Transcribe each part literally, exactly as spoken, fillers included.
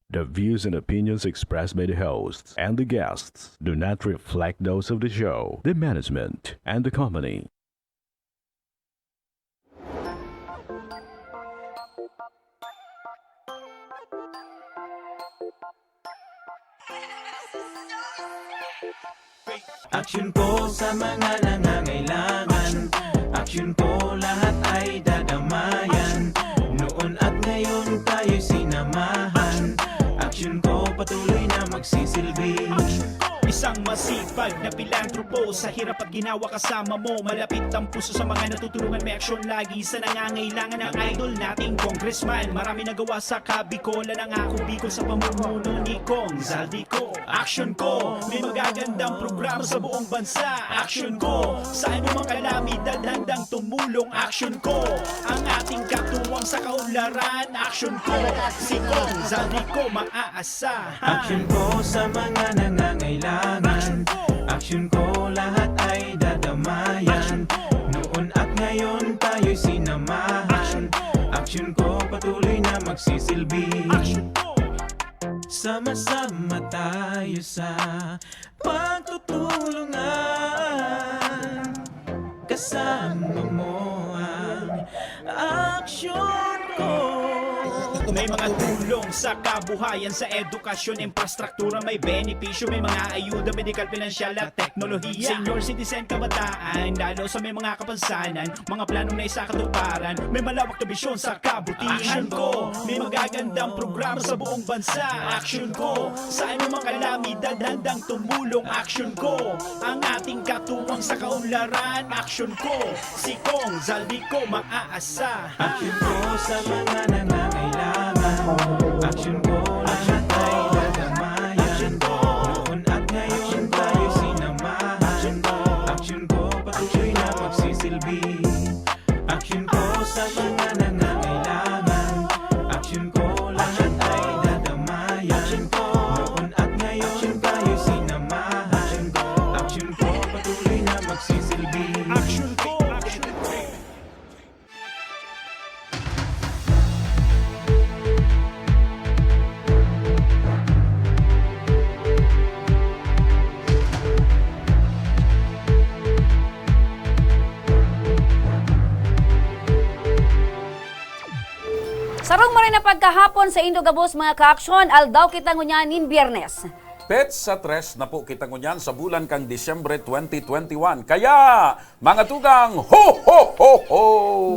The views and opinions expressed by the hosts and the guests do not reflect those of the show, the management, and the company. Aksyon ko sa mga nangangailangan. Aksyon ko lahat ay dadamayan. Noon at ngayon tayo'y sinamahan. Aksyon ko patuloy na magsisilbi. Isang masipag na pilantropo. Sa hirap at ginawa kasama mo. Malapit ang puso sa mga natutulungan. May aksyon lagi sa nangangailangan. Ang idol nating congressman. Marami nagawa sa Kabikolan. Ang ako Bicol sa pamumuno ni Cong Zaldy Co. Aksyon ko, may magagandang programa sa buong bansa. Aksyon ko, sa anumang kalamidad handang tumulong. Aksyon ko, ang ating katuwang sa kaunlaran. Aksyon ko, si Cong Zaldy Co maaasahan. Aksyon ko sa mga nangangailangan. Aksyon ko, lahat ay dadamayan. Noon at ngayon tayo'y sinamahan. Aksyon ko, patuloy na magsisilbi. Sama-sama tayo sa pagtutulungan. Kasama mo ang aksyon ko. May mga tulong sa kabuhayan, sa edukasyon, infrastruktura, may benepisyo, may mga ayuda, medikal, pinansyal at teknolohiya. Senior citizen, kabataan, lalo sa may mga kapansanan, mga planong naisakatuparan, may malawak na bisyon sa kabutihan. Aksyon ko, may magagandang programa sa buong bansa. Aksyon ko, sa anumang kalamidad handang tumulong. Aksyon ko, ang ating katuwang sa kaunlaran. Aksyon ko, si Cong Zaldy Co maaasahan. Aksyon ko sa mga nangangailangan. Aksyon ko, lahat ay dadamayan. Noon at ngayon tayo sinamahan. Aksyon ko, patuloy na magsisilbi. Aksyon ko sa mga nangangailangan. Aksyon ko, lahat ay dadamayan. Noon at ngayon tayo sinamahan. Aksyon ko, patuloy na magsisilbi. Aksyon ko, aksyon ko. Sarong maray na pagkahapon saindo gabos, mga kaaksyon. Aldaw kita ngunyan nin Biyernes. Petsa tres na po kita ngunyan sa bulan kan Disyembre twenty twenty-one. Kaya, mga tugang, ho, ho, ho, ho!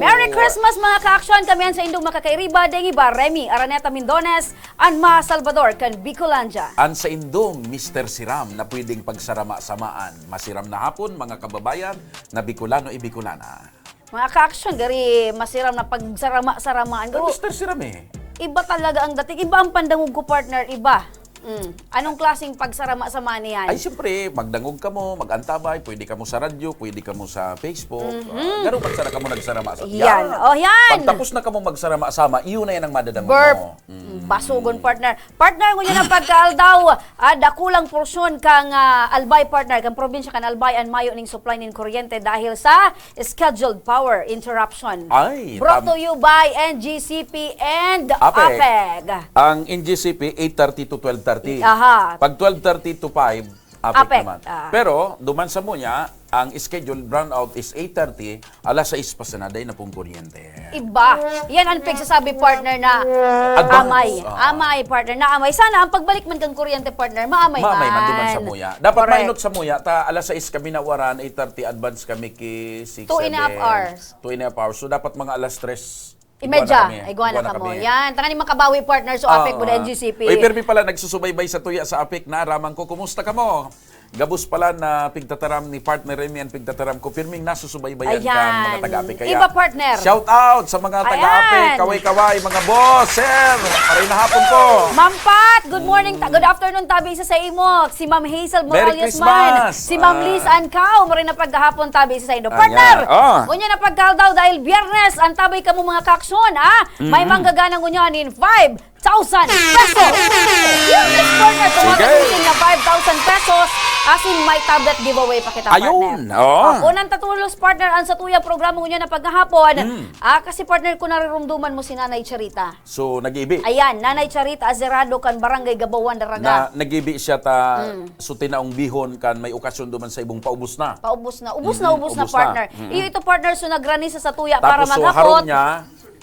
Merry Christmas, mga kaaksyon! Kami an saindong makakairiba, deng iba, Remy Araneta Mindones, an mga Salvador kan Bicolandia. An saindong Mister Siram na pwedeng pagsarama-samaan. Masiram na hapon, mga kababayan na Bicolano y Bicolana. Mga kaaksyon, gari masiram na pagsarama-saramaan. Pero Mister Siram eh. Iba talaga ang dating. Iba ang pandangog ko, partner. Iba. Mm. Anong klaseng pagsarama-sama niyan? Ay, siyempre, magdangog kamo, mag-antabay, pwede kamo sa radyo, pwede kamo sa Facebook. Mm-hmm. Uh, garo man sana kamo nagsarama-sama. Yan. Yan. Oh, yan. Pagtapos na kamo magsarama-sama, iyon na yan ang madadangog Burp. mo. Mm. Basugon, partner. Partner, ngunyan ang pagkaaldaw, ah, dakulang porsyon kang ah, Albay, partner, kang probinsya kan Albay, an mayo ning supply nin kuryente dahil sa scheduled power interruption. Ay, Brought tam- to you by N G C P and APEC. APEC. Ang N G C P, eight thirty to twelve thirty. Aha. Pag twelve thirty to five, APEC APEC, naman. ah. Pero, duman sa munya, ang schedule brownout is eight thirty, alas sais pa sana, dai na pong kuryente. Iba. Yan ang pagsasabi, partner, na Advance. amay. Ah. Amay, partner, na amay. Sana ang pagbalik man kang kuryente, partner, maamay Maamay man, duman sa man. muya. Dapat Correct. mainot sa muya, ta alas sais kami nawaran, eight thirty, advance kami ki six, Two and a half seven. hours. Two and a half hours. So, dapat mga alas tres, Imedya, igwa na kami. Igwa na kamo. Yan, tanganing makabawi, partner, so APEC po na N G C P. Uy, pirmi pala nagsusubaybay sa tuya sa APEC na. Ramang ko, kumusta kamo? Gabos pala na pigtataram ni partner Remy ang pigtataram ko. Pirming nasusubaybayan Ayan. ka mga taga-APEC. Kaya Iba, partner. Shout out sa mga taga-APEC. Ayan. Kaway-kaway, mga boss, sir. Maray na hapon po. Ma'am Pat, good morning, ta- good afternoon, tabi sa sa imo. Si Ma'am Hazel Merry Morales Christmas. man. Si Ma'am Ah. Liz Ann Cao, maray na pagkahapon, tabi sa saindo. Ayan. Partner, Ah. ngunyan na pagkaaldaw dahil Biyernes, ang tabay kamo mga kaaksyon, ha? May Mm. manggagana ngunyan in five thousand pesos. Yes, partner, kung Sige. makakarating na five thousand pesos, Asin may tablet giveaway pa kita, Ayun, partner. Oo. Ah, unang tatulos, partner, ang satuyang programa ngunyan na paghahapon. Mm. Ah, kasi, partner, kung narirumduman mo si Nanay Charita. So, nag-ibi. Ayan, Nanay Charita Azerado kan Barangay Gabawan, Daraga. Na, nag-ibi siya ta, Mm. so tinaong bihon kan may okasyon duman sa ibong paubos na. Paubos na. Ubos na, Mm, ubos na, ubos na. partner. Mm. Iyo ito, partner, so nagrani sa satuya para Tapos, so, maghapot. harong niya,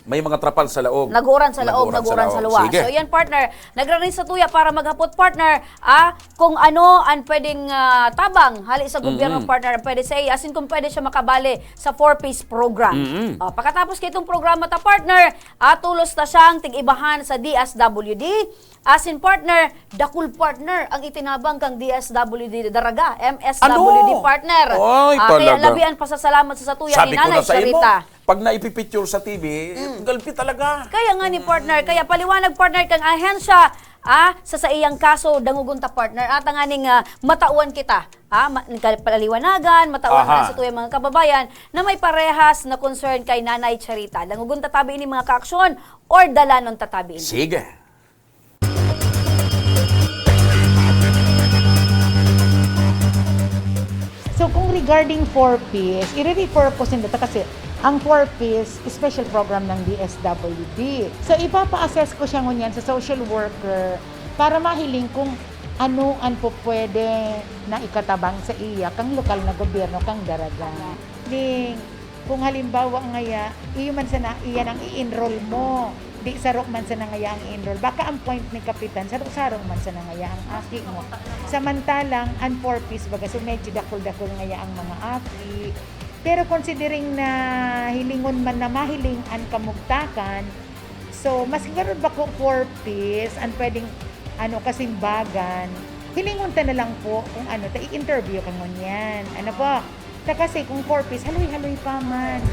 may mga trapal sa laog. Naguran sa laog, Naguran sa naguran sa laog. luwa. Sige. So, yan, partner. Nagrani sa tuya para maghapot, partner, ah, kung ano ang pwedeng, ah, tabang hali sa gobyerno, Mm-mm. partner, ang pwede sa iya, asin kung pwede siya makabali sa four Ps program. Mm-mm. Oh, pagkatapos kaitong programa ta, partner, ah, tulos ta siyang tig-ibahan sa D S W D. Asin, partner, dakul, partner, ang itinabang kang D S W D Daraga, M S W D Ano? partner. Ay, Ah, kaya talaga. labi ang pasasalamat sa satuya Sabi ni ko Nanay na sa imo, Charita. pag naipipicture sa T V, Mm. galpi talaga. Kaya nga ni partner, kaya paliwanag, partner, kang ahensya, ah, sa saiyang kaso, dangogon ta, partner, at tanganing, ah, matawan kita. Ah, ma-, nagkapaliwanagan, matawan Aha. na sa tuyang mga kababayan na may parehas na concern kay Nanay Charita. Dangogon ta tabi ini, mga kaaksyon, or dalanon ta tabi ini. Sige. So, kung regarding four Ps, i-refer ko sinda ta kasi ang four Ps, special program ng D S W D. So, ipapa-assess ko siya ngunyan sa social worker para mahiling kung ano ang pupwede na ikatabang sa iya kang lokal na gobyerno kang Daraga. Ning, kung halimbawa ngaya, iyo man sana, iyan ang i-enroll mo. Di saro man sana ngaya ang i-enroll. Baka ang point ni Kapitan, saro-saro man sana ngaya ang aki mo. Samantalang, ang four Ps baga, so medyo dakul-dakul ngaya ang mga aki. Pero considering na hilingon man na mahiling an kamugtakan, so, mas garo bako four Ps ang pwedeng, ano, kasimbagan. Hilingon ta na lang po kung ano, ta i-interview ka ngunyan. Ano po? Ta kasi kung four Ps, haloy-haloy pa man.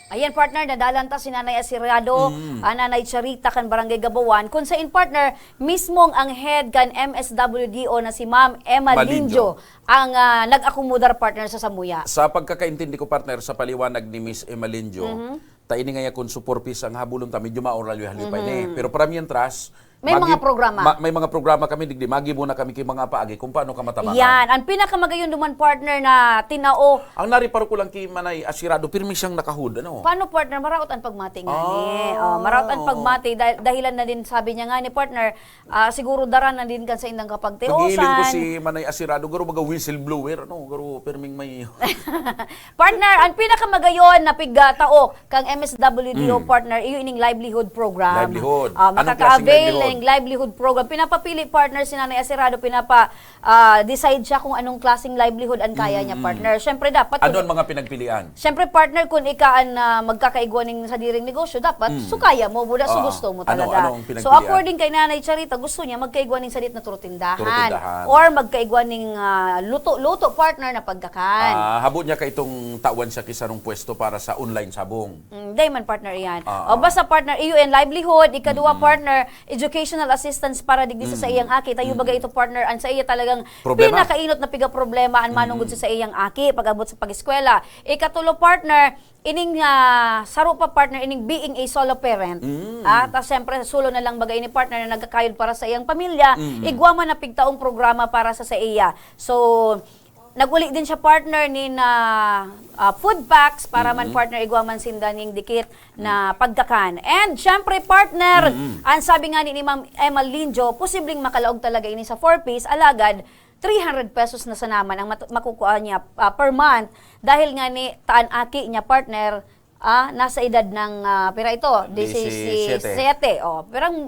Ayan, partner, nadalan ta si Nanay Asirado, Mm. ah, Nanay Charita kan Barangay Gabawan. Kung sain, partner, mismong ang head kan M S W D O na si Ma'am Emma Malinjo. Linjo ang, ah, nag-akomodar, partner, sa samuya. Sa pagkakaintindi ko, partner, sa paliwanag ni Miss Emma Linjo, Mhm. ta ini ngaya kun su four Ps ang habulon ta, medyo maoral haloy-haloy pa ini. Mhm. Pero para mientras, May magi-, mga programa. ma-, may mga programa kami, digdi, magibo na kami ki mga paagi kung paano ka matabangan. Yan. Ang pinakamagayon duman, partner, na tinao. Ang nariparo ko lang ki Manay Asirado, pirmi siyang nakahud, ano? Paano, partner? Maraot ang pagmati nga ni. Ah, Oh, maraot ang oo. pagmati. Dah-, dahilan na din, sabi niya nga ni, partner, ah, siguro dara na din kan sa indang kapagtiosan. Nagiling ko si Manay Asirado, garo baga whistleblower, ano? Garo pirming may Partner, ang pinakamagayon na pigtao kang M S W D O, Mm. partner, iyo ining livelihood program. Livelihood. Ah, Anong makaka-avail klaseng livelihood? ng livelihood program. Pinapapili, partner, si Nanay Aserado, pinapa, ah, decide siya kung anong klaseng livelihood ang kaya niya, Mm, mm. partner. Siyempre, dapat Ano kung ang mga pinagpilian? Siyempre, partner, kung ika an, ah, magkakaigwa ning sadiring negosyo, dapat Mm. sukaya mo, buda, so Ah, gusto mo ano, talaga. ano ang So, pinagpilian? according kay Nanay Charita, gusto niya magkaigwa ning sadit na turutindahan. Turutindahan. Or magkaigwa ning, ah, luto-luto, partner, na pagkakan. Ah, habo niya ka itong tawan siya ki sarong pwesto para sa online sabong. Mm, dai man, partner, iyan. Ah, O, ah. basta, partner, iyo yan, livelihood. Ikaduwa, Mm. partner, educational assistance para digdi sa Mm. saiyang aki. Tayo Mm. baga ito, partner, ang sa iya talagang Problema. pinakainot na piga problema ang Mm. manunggod sa saiyang aki pag-abot sa pag-eskwela. Ikatulo, partner, ining, ah, saro pa, partner, ining being a solo parent. Mm. Ah, ta siyempre, solo na lang baga ini, partner, na nagkakayod para sa iyang pamilya. Mm. Igwa man na pigtaong programa para sa saiya. So, nag-uli din siya, partner, nin, ah, ah, food packs para man, Mm. partner, igwa man sinda ning dikit na Mm. pagkakan. And, syempre, partner, Mm. ang sabi nga ni, ni Ma'am Emma Linjo, posibleng makalaog talaga ini sa four Ps, alagad three hundred pesos na sana man ang mat-, makukuha niya, ah, per month dahil nga ni taan aki niya, partner, ah, nasa edad ng, ah, pira ito? Disisiyete. Disisiyete. Oh, pirang,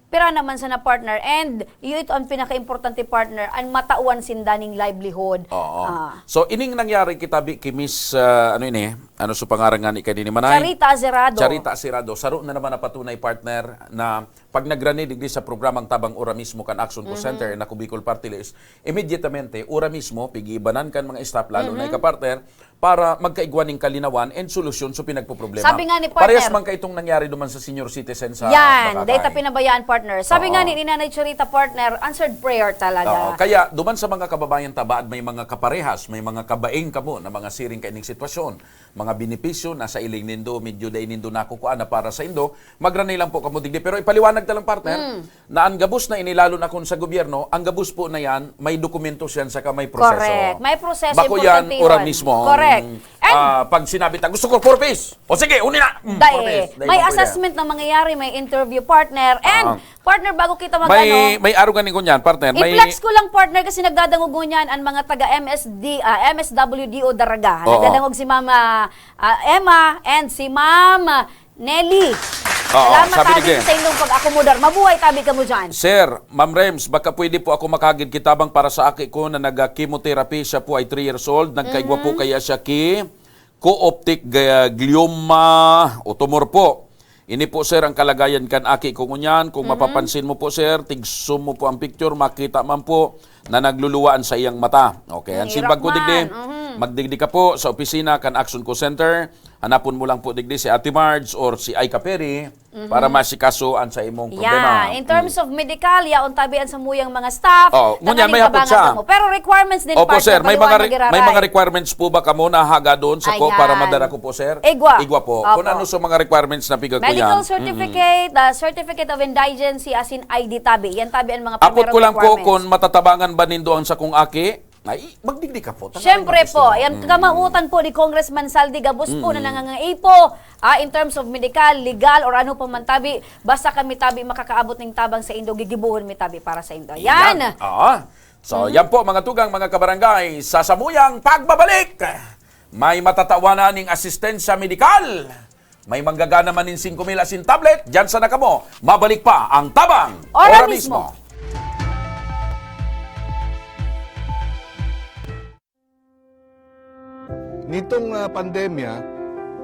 pira naman sana, partner. And iyo ito ang pinaka-importante, partner, ang matawan sinda ning livelihood. Oo. Ah. So, ining nangyari kita bi ki Miss, ah, ano ini? Ano so pangaran nga ni kanini, Manay? Charita Aserado. Charita Aserado. Saro na naman na patunay, partner, na pag nagrani digdi sa programang Tabang Ora Mismo kan Action Co Center and Ako Bicol Party List, immediatamente, ora mismo, pigibanan kan mga staff, lalo na ika partner, para magkaigwa ning kalinawan and solusyon sa pinagpoproblema. Sabi nga ni partner, parehas man kaitong nangyari duman sa senior citizen sa Yan, Bacacay. Dahil ta pinabayaan, partner. Sabi Oo. nga ni Nanay Chorita, partner, answered prayer talaga. Oo, kaya duman sa mga kababayan ta, baad may mga kaparehas, may mga kabaing kamo na mga siring kaining sitwasyon, mga benepisyo na sa iling nindo, medyo dai nindo nakukuha na para sa indo, magrani lang po kamo digdi. Pero ipaliwanag ta lang, partner, Mm. na ang gabos na ini, lalo na kung sa gobyerno, ang gabos po na yan, may dokumento siyan saka may proseso. Correct. May proseso, Bako yan, importante ora yun. mismo. Correct. And Ah, pag sinabi ta, "Gusto ko four Ps." O sige, uni na. Mm, Dai, four Ps. Dai may lang po yan. assessment na mangyayari, may interview, partner. And, Ah. partner, bago kita mag-, May, ano, may arugan ni kunyan, partner. May i-flex ko lang, partner, kasi nagdadangog ngunyan ang mga taga M S D, ah, M S W D O Daraga. Oo. Nagdadangog si Mama, ah, Emma and si Ma'am Nelly. Oo, Salamat sabi ni tayo Glenn. sa inyong pag-akomodar. Mabuhay tabi kamo dyan. Sir, Ma'am Rems, baka pwede po ako makahagid ki tabang para sa aki ko na nag-chemotherapy. Siya po ay three years old. Nagkaigwa po Mhm. kaya siya ki co-optic ga-, glioma o tumor po. Ini po, sir, ang kalagayan kan aki ko ngunyan. Kung Mhm. mapapansin mo po, sir, tigsom mo po ang picture, makita man po na nagluluwa an saiyang mata. Okay, Ang ang simbag hirap ko digdi, man. Mhm. magdigdi ka po sa opisina kan Action Co Center. Hanapon mo lang po digdi si Ate Marge or si Aika Perry Mhm. para maasikaso an sa imong problema. Yeah, in terms Mm. of medical, yaon tabi an samuyang mga staff, Oo, ngunyan, tanganing may hapot tabangan siya. kamo. Pero requirements din, Opo, partner, sir. May mga paliwanag re-, may mga giraray. requirements po ba kamo na haga doon sa ko para Ayan. madara ko po, sir? Igwa. Igwa po. Kung Opo. ano sa mga requirements na piga ko Medical yan. certificate, Mm-mm. ah, certificate of indigency, asin I D tabi. Yan tabi ang mga Apot primero ko lang po requirements. kung matatabangan ba nindo ang sakong aki. Ay, magdigdi ka po. Tanganing Siyempre po, mag-testimony. yan Mm. kamautan po ni Congressman Saldi, gabos po na Mm. nangangaipo, ah, in terms of medical, legal, or ano pa man tabi, basta kami tabi makakaabot ning tabang sa indo, gigibuhon mi tabi para sa indo. Yan. Yan. Ah. So, Mm. yan po, mga tugang, mga kabarangay, sa samuyang pagbabalik, may matatawanan ning asistensya medikal. May manggagana man nin singko mil asin tablet, diyan sana kamo. Mabalik pa ang Tabang Ora Ora mismo. mismo. Nitong, ah, pandemya,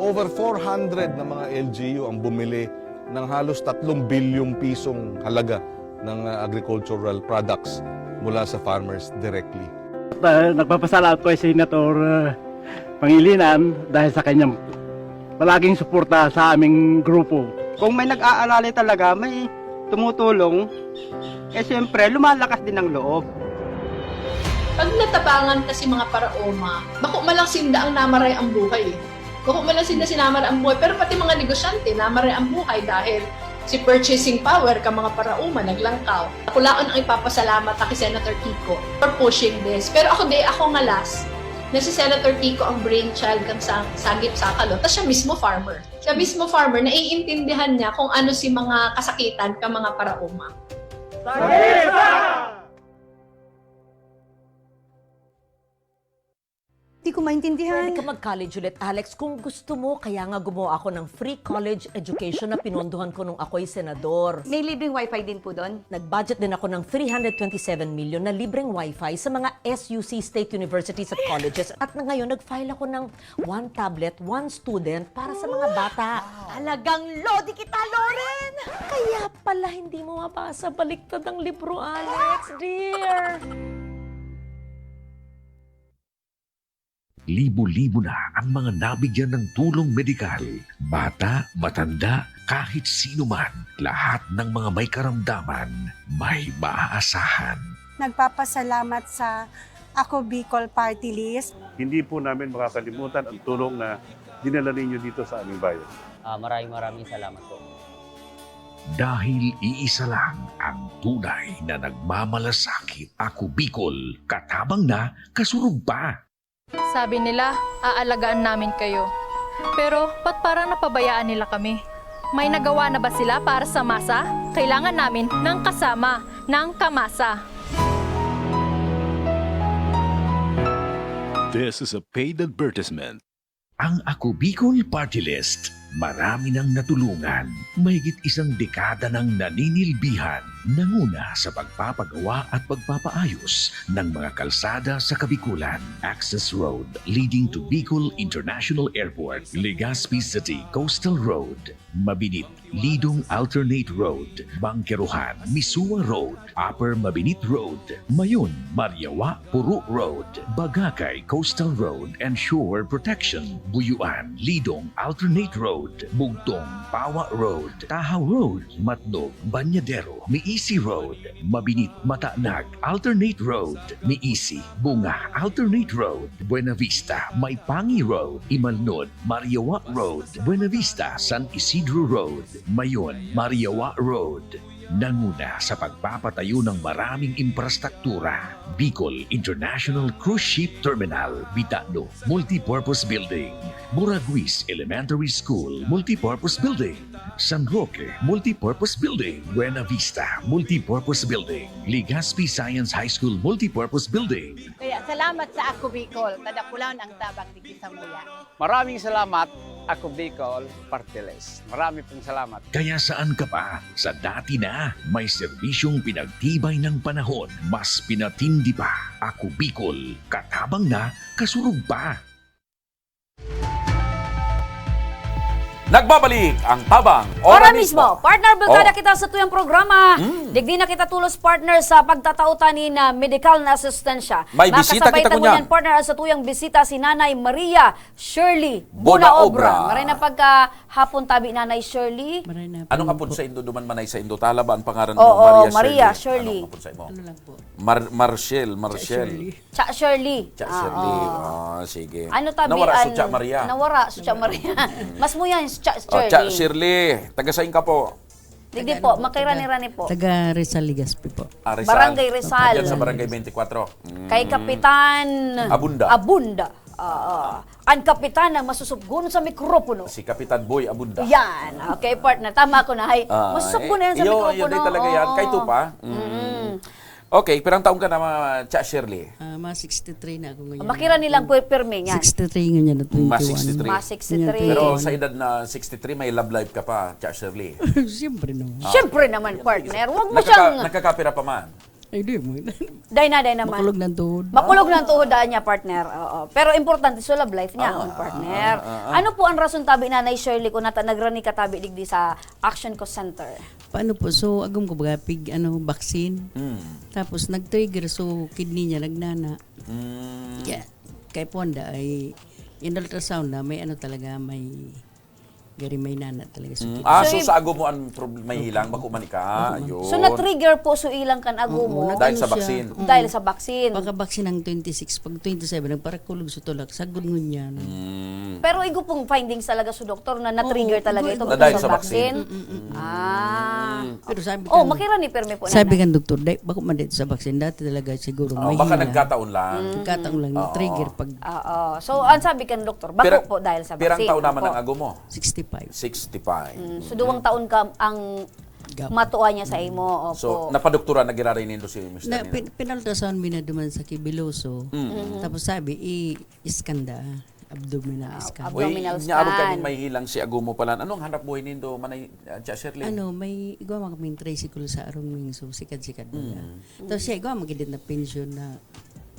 over four hundred na mga L G U ang bumili ng halos tatlong bilyong pisong halaga ng, ah, agricultural products mula sa farmers directly. Ah, nagpapasalamat ko kay Senator, ah, Pangilinan dahil sa kanyang palaging suporta sa aming grupo. Kung may nag-aalala talaga, may tumutulong, eh, siyempre, lumalakas din ang loob. Pag natabangan kasi mga paraoma, bako man lang sinda ang namaray ang buhay eh. Bako man lang sinda sinamaray ang buhay, pero pati mga negosyante, namaray ang buhay dahil si purchasing power ka mga paraoma naglangkaw. Ako laon ang ipapasalamat ta ki Senator Kiko for pushing this. Pero ako di, ako nga last, na si Senator Kiko ang brainchild kan sa, Sagip Sakalo. Ta siya mismo farmer. Siya mismo farmer, naiintindihan niya kung ano si mga kasakitan ka mga paraoma. Di ko maintindihan. Pwede ka mag-college ulit, Alex, kung gusto mo. Kaya nga gumawa ako ng free college education na pinondohan ko nung ako'y senador. May libreng wifi din po doon? Nag-budget din ako ng three hundred twenty-seven million na libreng wifi sa mga S U C, state universities at colleges. At na ngayon, nag-file ako ng one tablet, one student para sa mga bata. Talagang lodi kita, Loren! Kaya pala hindi mo mabasa baliktad ang libro, Alex, dear. Libo-libo na ang mga nabigyan ng tulong medikal. Bata, matanda, kahit sino man, lahat ng mga may karamdaman, may maaasahan. Nagpapasalamat sa Ako Bicol Party List. Hindi po namin makakalimutan ang tulong na dinala ninyo dito sa aming bayan. Ah, maraming, maraming salamat po. Dahil iisa lang ang tunay na nagmamalasakit. Ako Bicol, katabang na, kasurog pa. Sabi nila, "Aalagaan namin kayo." Pero ba't parang napabayaan nila kami? May nagawa na ba sila para sa masa? Kailangan namin ng kasama, ng kamasa. This is a paid advertisement. Ang Ako Bicol Party List, Marami nang natulungan, mahigit isang dekada nang naninilbihan, nanguna sa pagpapagawa at pagpapaayos ng mga kalsada sa Kabikulan. Access Road leading to Bicol International Airport, Legazpi City Coastal Road, Mabinit, Lidong Alternate Road, Bangkerohan, Misua Road, Upper Mabinit Road, Mayon, Mariawa, Puro Road, Bagakay Coastal Road and Shore Protection, Buyuan, Lidong Alternate Road, Bugtong, Pawa Road, Tahaw Road, Matnog, Banyadero, Miisi Road, Mabinit, Matanag Alternate Road, Miisi, Bunga Alternate Road, Buenavista, Maipangi Road, Imalnod, Mariawa Road, Buenavista, San Isidro Road, Mayon, Mariawa Road. Nanguna sa pagpapatayo ng maraming imprastruktura, Bicol International Cruise Ship Terminal, Bitano Multipurpose Building, Buraguis Elementary School Multipurpose Building, San Roque Multipurpose Building, Buena Vista Multipurpose Building, Legazpi Science High School Multipurpose Building. Kaya salamat sa Ako Bicol, tadakulan ang tabang digdi samuya. Maraming salamat, Ako Bicol, Party List. Marami pong salamat. Kaya saan ka pa? Sa dati na, may serbisyong pinagtibay ng panahon, mas pinatindi pa. Ako Bicol, katabang na, kasurog pa. Nagbabalik ang Tabang Ora Mismo. Partner, bulkada kita sa tuyang programa. Mm. Digdi na kita tulos, partner, sa pagtatao ta nin, ah, medikal na asistensya. May bisita kita ngunyan, partner, sa tuyang bisita si Nanay Maria Shirley Bunaobra. Bunaobra. Maray na pagkahapon tabi, Nanay Shirley. Maray na. Anong hapon po sa indo, duman manay sa indo? Tala ba ang pangaran mo? Oo, Maria Shirley. Anong hapon sa imo? Ano lang po? Mar-, Marshall, Marshall. Shirley. Cha Shirley. Cha Shirley. Ah, sige. Ano tabi nawara an-, su Cha Maria? Nawara su Cha Maria. Mas mo yan, Cha Shirley. Oh, Cha Shirley. Taga sain ka po? Digdi po, makirani-rani po. Taga Rizal, Legazpi po. Ah, Rizal. Barangay Rizal. Diyan sa Barangay twenty-four. Mm. Kay Kapitan Abunda. Abunda. Oo. Ang kapitan na masusubgon sa mikropono. Si Kapitan Boy Abunda. Yan. Okay, partner. Tama ko na. Hay, masusubgon na yan sa mikropono. Iyo, iyo, di talaga yan. Kay Tupa. Mm. Okay, pirang taon ka na, ma-, Cha Shirley? Ah, ma sixty-three na ako ngayon. Makira nilang pwe-, pirmi niyan. Sixty-three ngayon na twenty-one. Ma sixty-three. Ma sixty-three. Pero sa edad na sixty-three, may love life ka pa, Cha Shirley? Siyempre naman. Ah. Siyempre naman, partner. Wag mo siyang nakaka-, nakakapira pa man? Ay, di mo. Day na, day naman. Makulog ng tuhod. Makulog ng tuhod daan niya, partner. Oo. Pero importante sa love life niya, ah, ang partner. Ah, ah, ah. Ano po ang rason tabi, Nanay Shirley, kung nata-, nagrani ka tabi digdi sa Action Cost Center? Paano po? So, agom ko baga, pig, ano, vaccine. Mm. Tapos, nag-trigger, so, kidney niya nagnana. Mm. Kaya, kay Ponda ay in ultrasound na may ano talaga, may gari may nana talaga. So, mm. Ah, so, so, sa agom mo ang prob-, may hilang, bako man ika. Bako man. Yun. So, na-trigger po, so, ilang kan agom mo? Oo, dahil sa vaccine. Mm. Dahil sa vaccine. Pagka-vaccine ang twenty-six, pag twenty-seven, nagparakulog sa tulak, sagod ngunyan. Mm. Pero igo pong findings talaga sa doktor na na-trigger talaga ito because of vaccine? Oo, dahil sa vaccine. Mm, mm, mm. Ah. Pero sabi kan, makirani pirmi po, sabi kan doktor, "Dai, bako man dito sa vaccine. Dati talaga siguro may hila." Oh, baka nagkataon lang. Mm. Nagkataon lang, na-trigger pag... Oo. So, ang sabi kan doktor, bako po dahil sa vaccine. Pirang taon naman ang agom mo? Sixty-five. Sixty-five. Mm. So, duwang taon ka ang matua niya sa imo, opo. So, napadoktoran na giraray nindo si mister nila? Pin-, pinaltrasan mi na duman sa Kibiloso. Mm. Tapos sabi, i-scan da. Abdominal scan. Ah, abdominal scan. Uy, nya arog kami may hilang si agom mo pala. Anong hanap buhay nindo, Manay, ah, Cha Shirley? Ano, may igwa man kaming tricycle sa arong ming, so, sikad-sikad na. Mm. Tapos siya, igwa man gid na pensyon na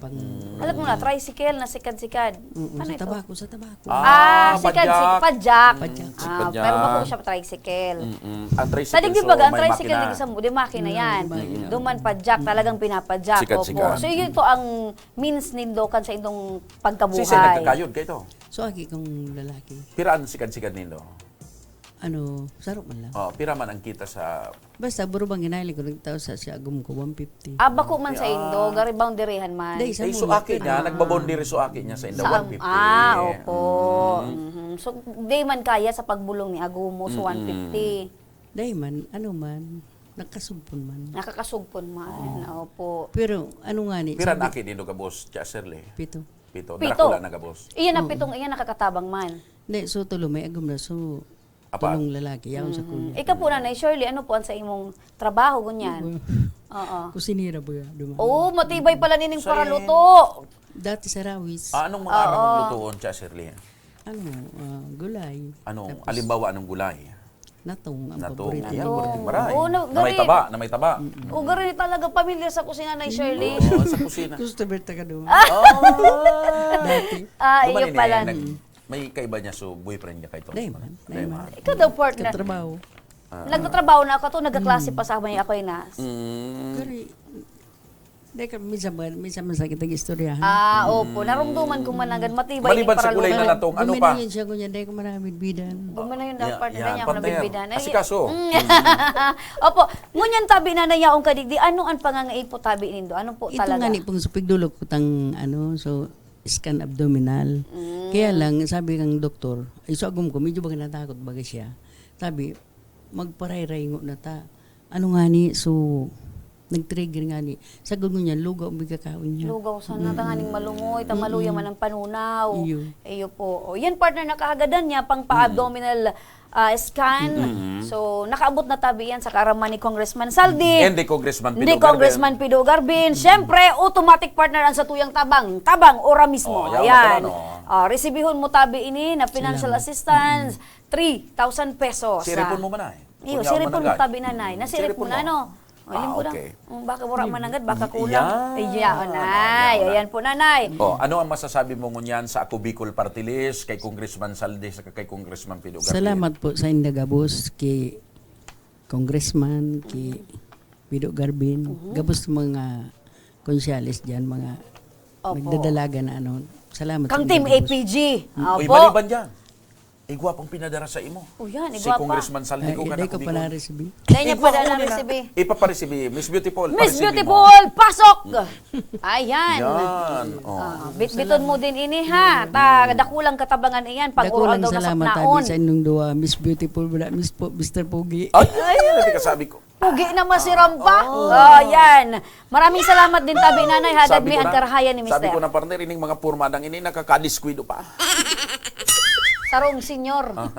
pang... Mm. Alam mo na, tricycle na sikad-sikad. Mm, sa tabako, sa tabako. Ah, sikad-sikad. Padyak. Padyak. Padyak. Ah, pero bako siya tricycle. Mm-mm. Ang tricycle, so, may makina. Tadig di baga, ang tricycle, di sa, di makina yan. Mm, may makina. Duman padyak, talagang pinapadyak. Sikad-sikad. Opo. So, yun po ang means nindo kan sa indong pagkabuhay. Sisay nagkakayod kaito? So, aki kong lalaki. Pira an sikad-sikad nindo? Ano, saro man lang. Oh, pira man ang kita sa... Basta, burubang ginailing ko, nagtao sa, sa agom ko, one fifty. Ah, bako man sa indo, gari boundaryhan man. Dai, sa... Eh, so aki niya, pero nagbaboundary so aki niya sa indo, one fifty. Ah, opo. Mm. Mhm. So, di man kaya sa pagbulong ni agom mo, so one fifty. Mm-mm. Dai man, ano man, nakasugpon man. Nakakasugpon man, opo. Pero, ano nga ni, pira an aki nindo gabos, Cha Shirley? Pito. Pito. Pito. Darakula na gabos. Iyan ang pitong, iyan nakakatabang man. Hindi, so tulo may agom na, so apat. Tulong lalaki, yaon sa kuya. Ikaw po, Nanay Shirley, ano po ang sa imong trabaho, gunyan? Oo. Kusinera ba, duman? Oo, matibay pala nining paraluto. Dati sa Rawis. Ah, anong mga aram mong lutoon, Cha Shirley? Ano, ah, gulay. Anong, Tapos, halimbawa, anong gulay? natong ang Natong, paborito yan, ko. Paborito. Maray. Oo, na, Na may gari. taba, na may taba. Mm. O, gari talaga pamilya sa kusina ni Shirley. Oo, sa kusina. Customer ta ka doon. Ah! Dati. Ah, Duman iyo ini, pala. nag-, may kaiba niya, so boyfriend niya kay Tony. Dahil man, dahil Dahil man. man. Ikaw daw, partner. Katrabaho. Ah. Nagtatrabaho na ako to, nagkaklase Mm. pa sa may ako na. Mm. Gari, Dahil ka, minsan ba, minsan man sa kitang istoryahan. Ah, opo. Mm. Narumduman ko man agad, matibay Maliban ning sa gulay na paralungan. natong, ano pa? Guminayan siya, ngunyan, dahil ko maraming bidan. Guminayan daw, Yeah, partner, yeah, niya ako partner. nabigbidan. Ay, Asikaso. mm. Mm. Opo. Ngunyan, tabi na na yaong kadigdi, ano ang pangangaipo tabi nindo? Ano po Ito talaga? nga ni pong supigdulog ko tang, ano, so, scan abdominal. Mm. Kaya lang, sabi ng doktor, ay, so agom ko, medyo baga natakot baga siya. Sabi, "Magparayray ngo na ta." Ano nga ni, so, nag-trigger nga ni. Sagod ngunyan, lugaw ang bigkakaon niya. Lugaw sana, Mm. tanganing malungoy, ta maluya Mm. man ang panunaw. Iyo. Iyo po. O, yan, partner, nakahagadan niya pang Mm. pa-abdominal, ah, scan. Mm. So, nakaabot na tabi yan sa kaaraman ni Congressman Saldi. And the Congressman Ni Pido Congressman Garben. Pido Garben. Mm. Siyempre, automatic, partner, ang satuyang tabang. Tabang, ora mismo. Oh, yaman Ayan. naman, oh. Ah, resibihon mo tabi ini na financial Salamat. assistance, Mm. three thousand pesos. Siripon Ah. mo man ay. Iyo, Kung yaon siripon mo mananggad. tabi, nanay. Nasirip Siripon mo na, mo. no? O, Ah, limpo na. okay. Mm, baka wala Mm. mananggad, baka kulang. Iyan, Ayan, ano, nanay. ayan, Ayan po, nanay. Oh, ano ang masasabi mo ngunyan sa Ako Bicol Party List, kay Congressman Saldi, sa kay Congressman Pido Garben? Salamat po sa inda gabos, kay Congressman, kay Pido Garben, Mhm. gabos mga konsyales dyan, mga Opo. nagdadalaga na ano. Salamat Kang sa inda Team gabos. A P G. Mm. Uy, Opo. maliban dyan. Igwa pang pinadara sa imo. O yan, Si igwa pa. Congressman Saldi Ay, ko ka hindi ko nakubikon. pala resibi. Dahil niya Igwa pala ko na nila. resibi. Ipaparesibi, Miss Beautiful, Miss paresibi mo. Beautiful, pasok! Ayan. Yan, oh. Ah, bitbiton mo din ini, ha? Ta, dakulang katabangan iyan. Pag Dakulang uraw daw na salamat, saknaon. tabi sa inyong duwa, Miss Beautiful, wala, Miss po, Mister Pogi. Ay, ay, ay, ay, sabi ko. Pogi na masiram pa. Oo. Oh, yan. Maraming salamat din, tabi, Nanay. Hagad Sabi mi ko ang na, karahayan ni sabi Mister. ko na, partner, ining mga pormadang ini, nakakadiskwento pa. Sarong senyor. Ah.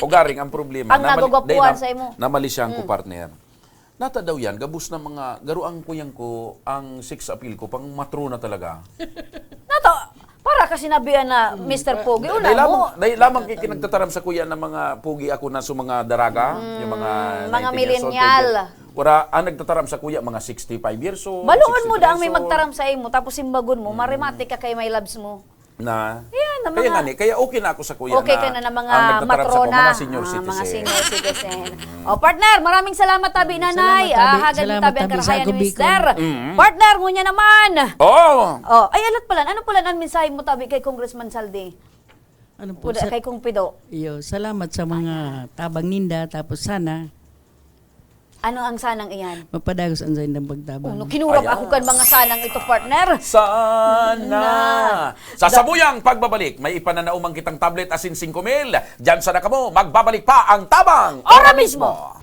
Ugaring ang problema, Ang namali-, nagugwapuhan dahil na-, sa imo. namali siya ang Hmm. ko, partner. Nata daw yan, gabos na mga, garo ang kuyang ko, ang sex appeal ko, pang matrona talaga. Nato, para ka sinabihan na, Hmm. Mister Pogi, Dahil wala lamang, mo. dahil lamang kay kinagtataram sa kuya ng mga pogi ako na sa mga daraga, Hmm, yung mga mga nineteen years old, millennial. twenty. Wala, ang nagtataram sa kuya, mga sixty-five years old, Baluon mo sixty-three daang may years old. magtaram sa imo, tapos simbagon mo, Mm. marimate ka kay may labs mo. Na? Yan, ang Kaya mga nga ni, kaya okay na ako sa kuya Okay na ka na ng mga ang nagtataram sa kuya, matrona. mga senior Ah, mga citizen. senior citizen. Mm. Oh, partner, maraming salamat, tabi, Salamat, Nanay. tabi. Ah, hagad ni Salamat, tabi ang tabi, sa karahayan ni Ako Bicol. Mister. Mm. Partner, ngunyan naman. Oh! Oh, ay, alat pala. Ano pala ang mensahe mo, tabi, kay Congressman Saldi? Ano po, Kuda, sa kay Kong Pido. Iyo, salamat sa mga Ayan. tabang ninda. Tapos sana Ano ang sanang iyan? mapadagos ang saindang pagtabang. Oh, no, kinurap Ayan. ako kan mga sanang ito, partner. Sana. Na. Sa Da- sabuyang pagbabalik, may ipananaumang kitang tablet asin singko mil. Diyan sana kamo, magbabalik pa ang Tabang Ora Ora mismo. mismo.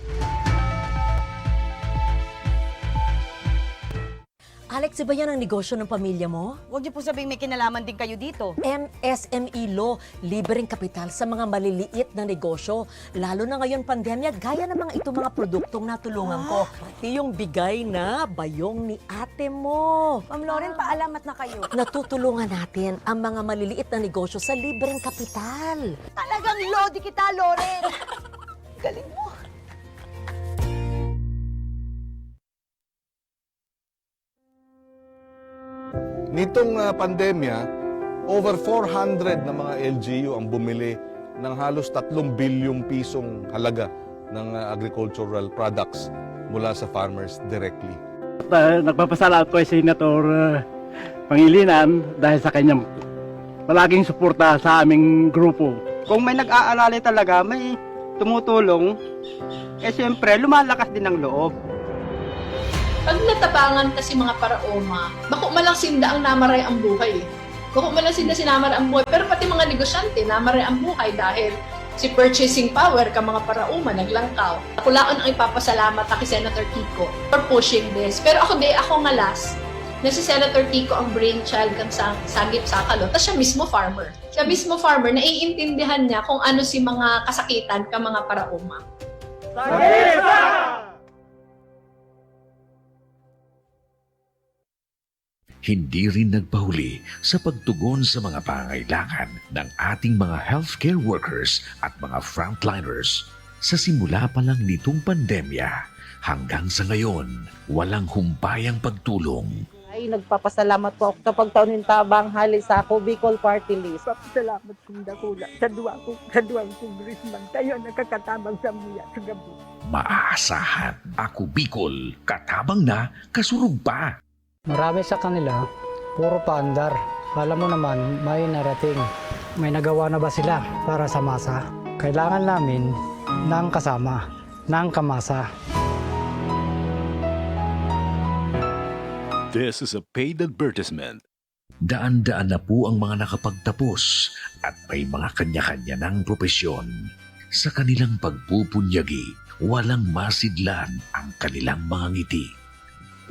Alex, iba yan ang negosyo ng pamilya mo? Huwag niyo po sabihing may kinalaman din kayo dito. M S M E Law, libreng kapital sa mga maliliit na negosyo. Lalo na ngayon pandemya, gaya ng mga itong mga produktong natulungan ko. Ah. Pati yung bigay na bayong ni ate mo. Ma'am Loren, paalamat na kayo. Natutulungan natin ang mga maliliit na negosyo sa libreng kapital. Talagang lodi kita, Loren. Galing mo. Nitong, ah, pandemya, over four hundred na mga L G U ang bumili ng halos tatlong bilyong pisong halaga ng, ah, agricultural products mula sa farmers directly. Ah, nagpapasalamat ko kay Senator, ah, Pangilinan dahil sa kanyang palaging suporta sa aming grupo. Kung may nag-aalalay talaga, may tumutulong, eh, siyempre, lumalakas din ang loob. Pag natabangan kasi mga paraoma, bako man lang sinda ang namaray ang buhay eh. Bako man lang sinda sinamaray ang buhay, pero pati mga negosyante, namaray ang buhay dahil si purchasing power ka mga paraoma naglangkaw. Ako laon ang ipapasalamat ta ki Senator Kiko for pushing this. Pero ako di, ako nga last na si Senator Kiko ang brainchild kan sang-, Sangip Sakalo, ta siya mismo farmer. Siya mismo farmer, naiintindihan niya kung ano si mga kasakitan ka mga paraoma. Hindi rin nagpahuli sa pagtugon sa mga pangangailangan ng ating mga healthcare workers at mga frontliners. Sa simula pa lang nitong pandemya, hanggang sa ngayon, walang humpay ang pagtulong. Ay, nagpapasalamat po ako sa pagtao nin tabang hali sa Ako Bicol Party List. Papasalamat kong dakula sa duwa ko, sa duwang congressman, kaya nakakatabang sa muya sa gabi. Maaasahan, Ako Bicol, katabang na, kasurog pa. Marami sa kanila, puro paandar. Alam mo naman, may narating. May nagawa na ba sila para sa masa? Kailangan namin ng kasama, ng kamasa. This is a paid advertisement. Daan-daan na po ang mga nakapagtapos at may mga kanya-kanya ng propesyon. Sa kanilang pagpupunyagi, walang masidlan ang kanilang mga ngiti.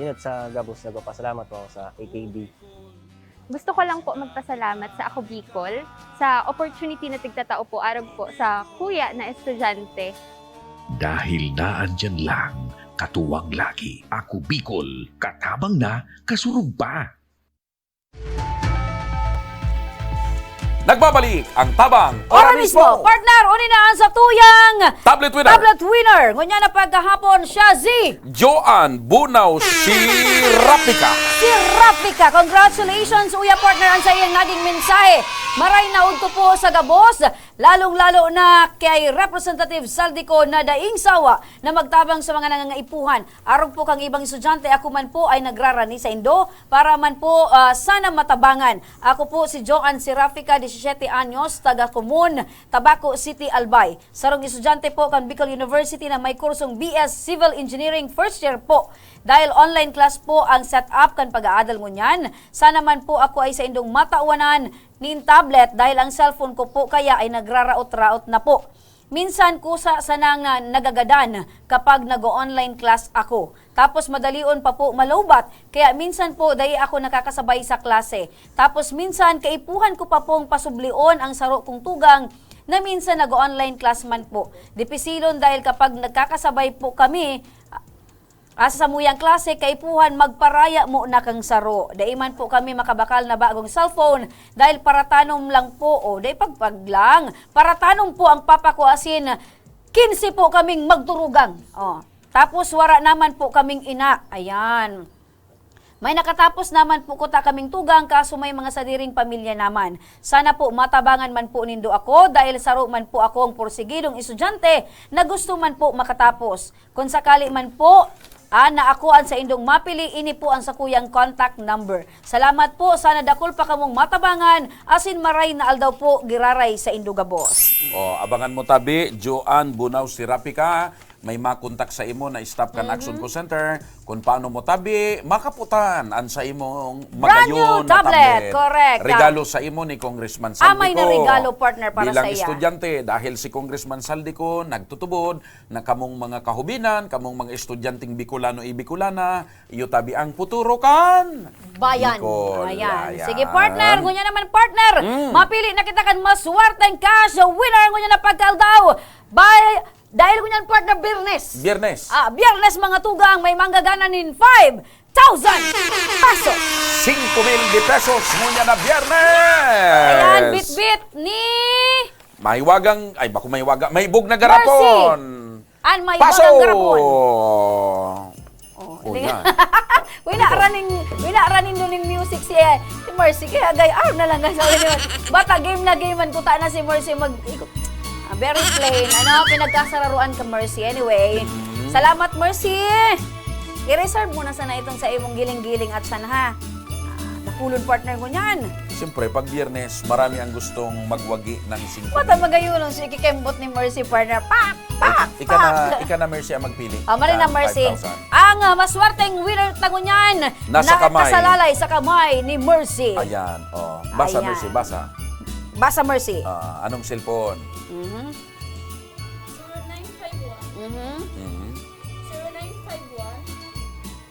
Inot sa gabos, nagpapasalamat po ako sa A K B. Gusto ko lang po magpasalamat sa Ako Bicol sa opportunity na tigtatao po arog po sa kuya na estudyante. Dahil naandyan lang, katuwang lagi, Ako Bicol, katabang na, kasurog pa. Nagbabalik ang Tabang Ora mismo, partner, uni na ang satuyang Tablet winner. Tablet winner. Ngunyan na pagkahapon siya si Joan Bunaw si Rapika. Si Rapika. Congratulations, uya partner, ang sa iyang naging mensahe. Maray na udto po sa gabos, lalong-lalo na kay Representative Saldico na daing sawa na magtabang sa mga nangangaipuhan. Arog po kang ibang estudyante, ako man po ay nagrarani sa indo para man po, ah, sana matabangan. Ako po si Joan Serafica, disisiyete anyos, taga Komon, Tabaco City, Albay. Sarong estudyante po kan Bicol University na may kursong B S Civil Engineering first year po. Dahil online class po ang setup kan pag-aadal ngunyan, sana man po ako ay saindong matawanan nin tablet dahil ang cellphone ko po kaya ay nagraraot-raot na po. Minsan kusa sanang na nagagadan kapag nag-o-online class ako. Tapos madalion pa po malowbat, kaya minsan po dai ako nakakasabay sa klase. Tapos minsan kaipuhan ko pa pong pasublion ang saro kong tugang na minsan nag-o-online class man po. Dipisilon dahil kapag nagkakasabay po kami, ah, sa samuyang klase, kaipuhan magparaya mo na kang saro. Dai man po kami makabakal na bagong cellphone dahil paratanom lang po, o dai pagpag lang. Paratanom po ang papa ko, asin kinse po kaming magturugang. Oh. Tapos wara naman po kaming ina. Ayan. May nakatapos naman po kuta kaming tugang, kaso may mga sadiring pamilya naman. Sana po matabangan man po nindo ako dahil saro man po akong porsigidong estudyante na gusto man po makatapos. Kun sakali man po, ah, na ako an saindong mapili, ini po ang sakuyang contact number. Salamat po, sana dakul pa kamong matabangan, asin maray na aldaw po giraray saindo gabos. O, abangan mo tabi, Joan Bunaw Serafica, may makontak sa imo na staff kan Action Call Center kung paano mo tabi makaputan an sa imong Brand new magayon na tablet, tablet. Correct. Regalo sa imo ni Congressman Ah, may Saldico. Narigalo, partner, para Bilang sa iya. Estudyante, dahil si Congressman Saldico nagtutubod na kamong mga kahubinan, kamong mga estudyanteng Bicolano y Bicolana, iyo tabi ang futuro kan Bayan. Bicol. Ayan. Ayan. Sige, partner. Ngunyan naman, partner. Mm. Mapili na kita kan maswerteng cash winner. Ngunyan na pagkaldaw. By, dahil ngunyan, partner, Biyernes. Biyernes. Ah, Biyernes, mga tugang, may manggagana nin five thousand pesos. Cinco mil de pesos, ngunyan na Biyernes. Ayan, bitbit ni Mahiwagang, ay, bako mahiwaga. Mahibog na garapon. An may Paso! Bagang Garapon. Oh, Oh, hindi. yan. Wala raning, wala raning duling music si, eh, si Mercy. Kaya gay, ah, na lang sa ulo. Bata game na game man kuta na si Mercy mag ikot. Ah, very plain. Ano, pinagkasararuan ka, Mercy. Anyway, Mm-hmm. Salamat, Mercy. I-reserve mo na sana itong sa imong giling-giling at sana, ha. Ah, dakulon, partner, ngunyan. Siyempre, pag Biyernes, marami ang gustong magwagi ng singko. Mata magayunon, so ikikembot ni Mercy, partner. Pak! Pak! Ika na, Pak! ika na, Mercy, ang magpili. Oh, mali na, Ng Mercy. five thousand. Ang, ah, maswerteng winner ta ngunyan, Nasa kamay. nakasalalay sa kamay ni Mercy. Ayan, oh. Basa, Ayan. Mercy, basa. Basa, Mercy. Ah, anong cellphone? Mhm. Zero nine five one, Mhm. Mhm. zero nine five one,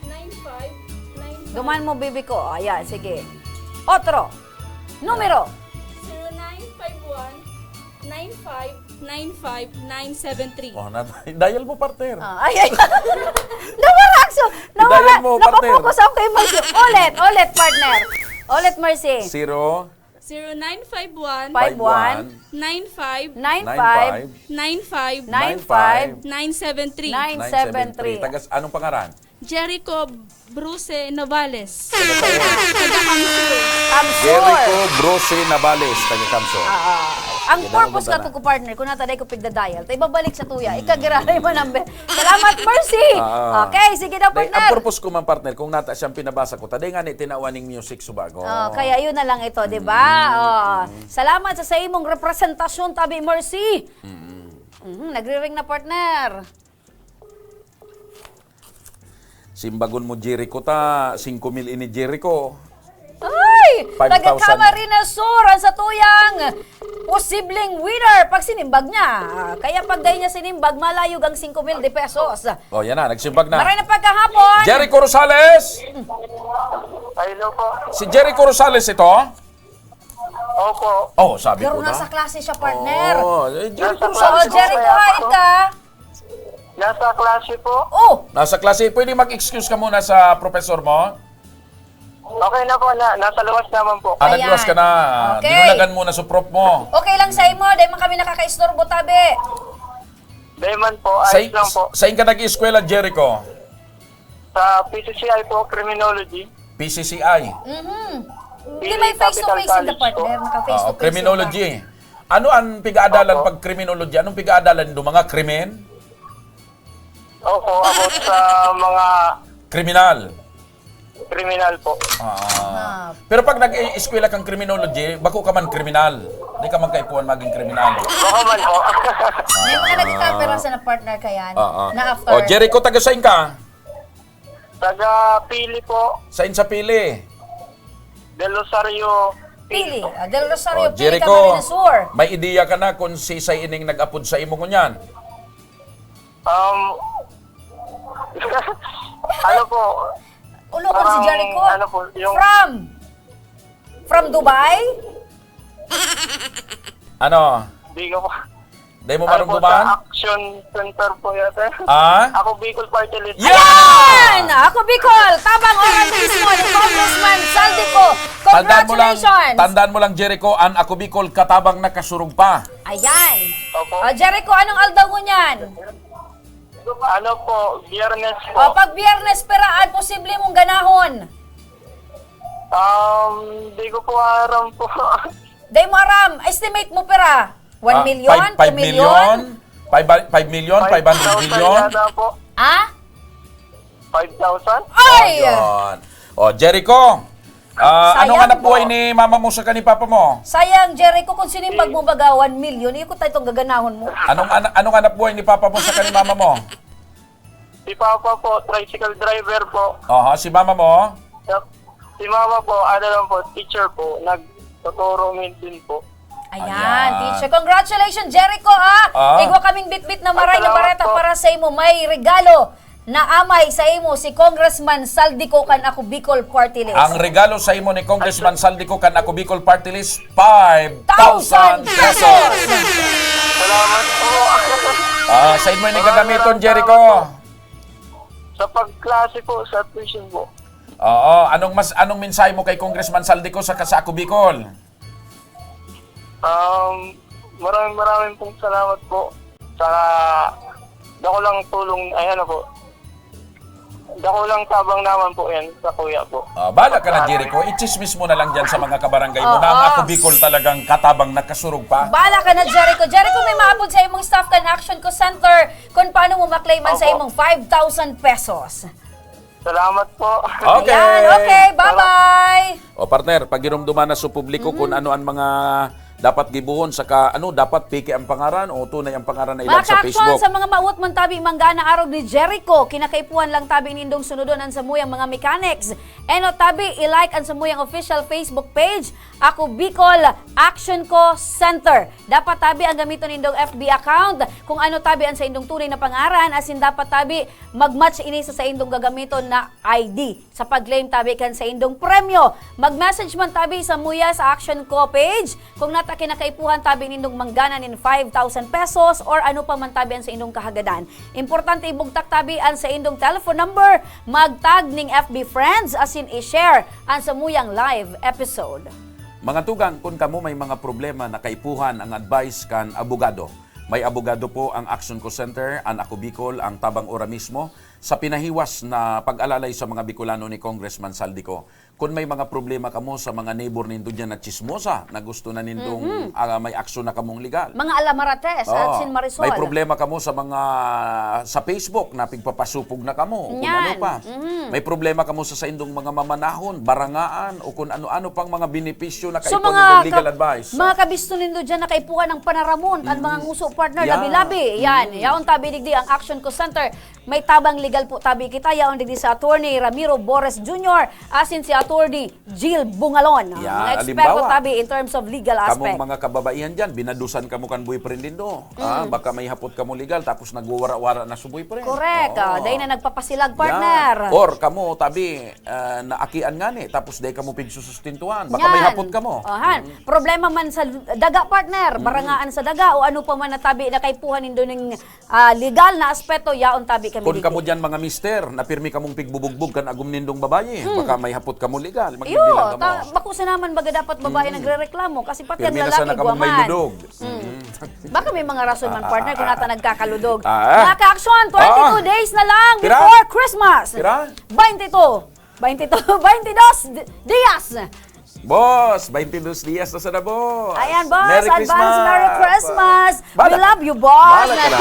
nine five nine five. Duman mo, bibi ko. Oh, ayan, sige. Otro. Numero. Zero nine five one, nine five nine five nine seven three. Oh, na, dial mo, partner. Ah, ay, ay. Nawala, so, nawala. I-dial mo, partner. Napapokus ako kay Mercy. Ulit, ulit, partner. Ulit, Mercy. Zero. Zero nine five one. Five one. Nine five. Nine five. Nine five. Nine five. Nine seven three. Nine seven three. Tagas, anong pangaran? Jericho Bruce Navales. Taga Kamsur. Kamsur. Jericho Bruce Navales, taga Kamsur. Ah, ah. Ang purpose ka to ko, partner, kung nata day ko pigdadial, ta ibabalik sa tuya, ikagiraray mo number. Salamat, Mercy. Ah. Okay, sige daw, partner. Ang purpose ko man, partner, kung nata siyang pinabasa ko, taday nga ni tinawan ning music subago. Ah, kaya yun na lang ito, di ba? Mm, oh. Salamat sa, sa imong representasyon, tabi, Mercy. Mm. Mhm, nagriring na, partner. Simbagon mo, Jericho, ta singko mil ini, Jericho. Ay! Five thousand. Taga Camarines Sur, ang satuyang posibleng winner. Pag sinimbag niya, ah, kaya pag dahil niya sinimbag, malayog ang singko mil de pesos. Oh, yan na, nagsimbag na. Maray na pagkahapon. Jericho Rosales! Ay, hello po. Si Jericho Rosales ito? Opo. Oh, sabi ko na. Pero nasa klase siya, partner. Oh, eh, Jericho Rosales. Oo, Jericho, hain ka. Nasa klase po. Oh! Nasa klase, pwede mag-excuse ka muna sa professor mo? Okay na po, na, nasa luwas naman po. Ah, nagluwas ka na. Ayan. Okay. Dinulagan mo na sa prof mo. Okay lang sa imo, dahil man kami nakakaistorbo, tabi. Dahil man po, ayos lang po. Sa, sain ka nag-eskwela, Jericho? Sa P C C I po, Criminology. P C C I? Mhm. Di may face-to-face in the partner, naka-face-to-face in the partner. Oo, criminology. Ano ang pigaadalan pag criminology? Anong pigaadalan do? Mga krimen? Opo, about sa mga kriminal. Kriminal po. Ah. Pero pag nag-eskwela kang criminology, bako ka man kriminal. Di ka man kaipuhan maging kriminal. Bako man po. May mga nagkakaperasan na partner ka yan, na after. Oh, Jericho, taga sain ka? Taga Pili po. Sain sa Pili? Del Rosario, Pili. Pili. Ah, Del Rosario, Pili, Jericho, Camarines Sur. May ideya ka na kung si Say ining nag-apod sa imo ngunyan? Um, ano po? Ulokon si Jericho. Parang, ano po, yung from, from Dubai? Ano? Di ko po. Dai mo marumduman? Ano po, sa Action Center po yata. Ah? Ako Bicol Party List. Yan! Ako Bicol! Tabang oras mismo ni Congressman Zaldy Co. Congratulations! Tandaan mo lang, Jericho, an Ako Bicol katabang na kasurog pa. Ayan. Opo. O, Jericho, anong aldaw mo niyan? Ano po, Biyernes po. O, pag Biyernes, pera an posible mong ganahon? Um, di ko po aram po. Dai mo aram, estimate mo pera? One million, two million? Five million? Five, five million? Five hundred million? Five thousand yata po. Ah? Five thousand? Ay! Ayun. O, Jericho, ah, anong hanap buhay ni mama mo saka ni papa mo? Sayang, Jericho, kung sinimbag mo baga one million, iyo ko tayo itong gaganahon mo. Anong ana-, anong hanap buhay ni papa mo saka ni mama mo? Si papa po, tricycle driver po. Aha, si mama mo? Yep. Si mama po, ano lang po, teacher po. Nagtuturo din po. Ayan, ayan, teacher. Congratulations, Jericho, ha? Ah. Igwa kaming bitbit na maray na bareta para sa imo. May regalo na amay sa imo si Congressman Zaldy Co kan Ako Bicol Party List. Ang regalo sa imo ni Congressman Zaldy Co kan Ako Bicol Party List, five thousand pesos. Salamat po. Ah, sa imo ini gagamiton, Jericho? Sa pagklase po, sa tuition po. Oo, anong mas, anong mensahe mo kay Congressman Zaldy Co sa, sa Ako Bicol? Um, maraming, maraming pong salamat po. Saka, dakulang tulong, ay, ano po, dakulang tabang naman po yan sa kuya po. Ah, bahala ka na, Jericho. Ichismis mo na lang dyan sa mga kabarangay mo na ang Ako Bicol talagang katabang na kasurog pa. Bahala ka na, Jericho. Jericho, may maapod sa imong staff kan Action Co Center kung paano mo maklaiman sa imong five thousand pesos. Salamat po. Okay. Ayan, okay. Bye-bye. O, partner, pagirumduman na sa publiko kung ano ang mga dapat gibohon, saka ano, dapat peke ang pangaran o tunay ang pangaran na ilag sa Facebook. Mga ka-action, sa mga mawot man tabi manggana arog ni Jericho, kinakaipuhan lang tabi nindong sunodon ang samuyang mga mechanics. Eno tabi, i-like ang samuyang official Facebook page, Ako Bicol Action Co Center. Dapat tabi ang gamiton nindong F B account kung ano tabi ang sa indong tunay na pangaran, asin dapat tabi mag-match ini sa saindong gagamiton na I D sa pag-claim tabi kan saindong premyo. Mag-message man tabi samuya sa Action Co page kung nat-, ta kinakaipuhan tabi nindong manggana nin five thousand pesos or ano pa man tabi an saindong kahagadan. Importante ibugtak tabi an saindong telephone number, magtag ning F B friends asin i-share an samuyang live episode. Mga tugang, kun kamo may mga problema na kaipuhan ang advice kan abogado, may abogado po ang Action Call Center, an Ako Bicol, ang tabang ora mismo sa pinahiwas na pag-alalay sa mga Bicolano ni Congressman Zaldy Co. Kun may mga problema kamo sa mga neighbor nindo diyan na tsismosa, na gusto na nindong, Mhm. ah, may aksyon na kamong legal. Mga alamarates at Oo. Sin Marisol. May problema kamo sa mga, sa Facebook na pigpapasupog na kamo, kung Yan. ano pa. Mhm. May problema kamo sa saindong mga mamanahon, barangaan, o kung ano-ano pang mga benepisyo na So, kaipon mga nindong legal ka-, advice. mga kabisto nindo diyan na kaipuhan ng panaramon, ang mga Mm. nguso, partner, Yan. labi-labi. Yan. Mm. Yaon tabi digdi ang Action Call Center. May tabang legal po tabi kita, yaon digdi si Attorney Ramiro Bores Junior, asin si Attorney Jill Bungalon. Yan, Mga eksperto halimbawa, tabi in terms of legal kamong aspect. mga kababaihan dyan, binadusan kamo kan boyfriend nindo. Ah, Mm. baka may hapot kamo legal, tapos nagwawara-wara na sa boyfriend. Correct. Oo. Ah, dahil na nagpapasilag, Yan. partner. Or kamo, tabi, ah, naakian ngani, tapos dahil kamo pigsusustintuhan. Baka may Yan. hapot kamo. Ohan. Mm. Problema man sa daga, partner, Mm. barangaan sa daga, o ano pa man na tabi na kaipuhan nindo ning ah, legal na aspeto, yaon tabi kami Kun digdi. kamo diyan, mga mister, na pirmi kamong pigbubugbog kan agom nindong babayi, Hmm. baka may hapot kamo legal, Iyo, magbibilang kamo. ta-, bako sana man baga dapat babae Hmm. nagrereklamo, kasi pati Pirmi ang na lalaki, sana kamong may igwaman. ludog. Hmm. Hmm. Baka may mga rason man, partner, kung nata nagkakaludog. Ah. Mga ka-aksyon, twenty-two Ah. days na lang Pira? before Christmas. Pira? Twenty-two. Twenty-two, twenty-dos di-, dias. Boss, twenty-dos dias na sana, boss. Ayan, boss. Merry Advance Christmas. Merry Christmas. We Bala-, love you, boss. bala ka na.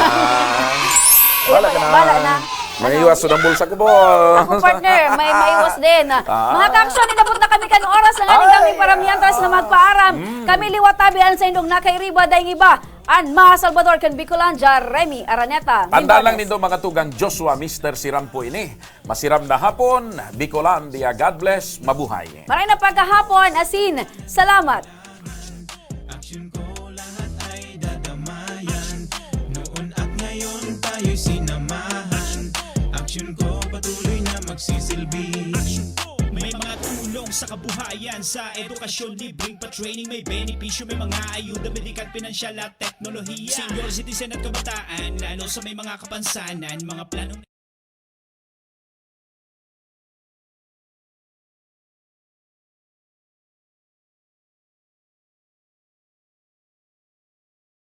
Bala ka na. Bala na. May Ano? iwas sa bulsa ko, boss. Ako, partner, may maiwas din. Ah. Mga ka-aksyon, inabot na kami kan oras na nga ni Ay. kami paramihan, tas na magpaaram. Mm. Kami liwat tabi an sa indong nakairiba, daing iba. An mga Salvador kan Bicolandia, Remy Araneta. Tandaan lang Mindones. nindo, mga tugang, Joshua, Mister Siram po ini. Masiram na hapon, Bicolandia. God bless, mabuhay. Maray na pagkahapon, asin, salamat. Action ko, lahat ay dadamayan. Noon at ngayon, tayo'y sinamahan. Action ko, patuloy na magsisilbi. Action ko, may mga tulong sa kabuhayan, sa edukasyon, libreng pa-training, may benepisyo, may mga ayuda, medikal, pinansyal at teknolohiya. Senior citizen at kabataan, lalo sa may mga kapansanan, mga planong